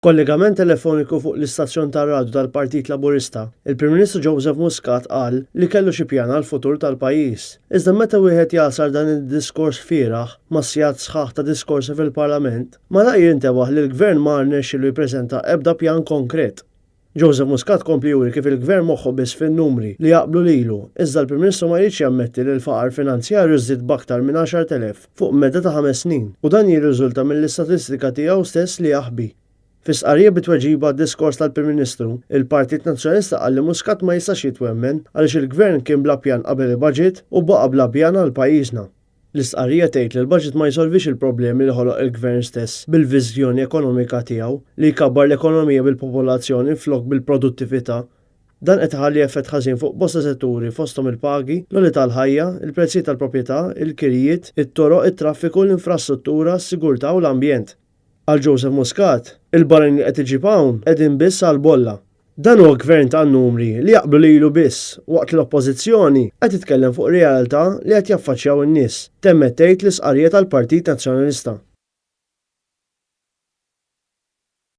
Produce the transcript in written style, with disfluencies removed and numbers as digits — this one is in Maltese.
F'kollegament telefoniku fuq l-istazzjon tar-radju tal-Partit Laburista, il-Prim Ministru Joseph Muscat qal li kellu xi pjan għall-futur tal-pajjiż. Iżda meta wieħed jagħsar dan id-diskors fieragħ ma' sigħat sħaħ ta' diskorsi fil-Parlament, malajr jintebaħ li l-Gvern ma rnexxielu jippreżenta ebda pjan konkret. Joseph Muscat kompli juri kif il-Gvern moħħu biss fin-numri li jaqblu lilu, iżda l-Prim Ministru ma jridx jammetti li l-faqar finanzjarju żdied b'aktar minn 10,000 fuq medda ta' ħames snin, u dan jirriżulta mill-istatistika tiegħu stess li jaħbi. Fi stqarrija bi tweġiba għad-diskors tal-Prim Ministru, il-Partit Nazzjonalista qal li Muscat ma jistax jitwemmen għaliex il-Gvern kien bla pjan qabel il-Budget u baqa' bla pjan għal pajjiżna. L-istqarrija tgħid li l-budget ma jsolvix il-problemi li ħoloq il-Gvern stess bil-viżjoni ekonomika tiegħu li jkabbar l-ekonomija bil-popolazzjoni flok bil-produttività. Dan qed iħalli effett ħażin fuq bosta setturi fosthom il-pagi, l-għoli tal-ħajja, il-prezzijiet tal-proprjetà, il-kirjiet, it-toroq, it-traffiku, l-infrastruttura, s-sigurtà u l-ambjent. Għal Joseph Muscat, il-barranin li qed iġib hawn qegħdin biss għall-bolla. Dan huwa gvern tan-numri li jaqblu lilu biss waqt li l-Oppożizzjoni qed titkellem fuq realtà li qed jaffaċċjaw in-nies, temmet tgħid l-istqarrija tal-Partit Nazzjonalista.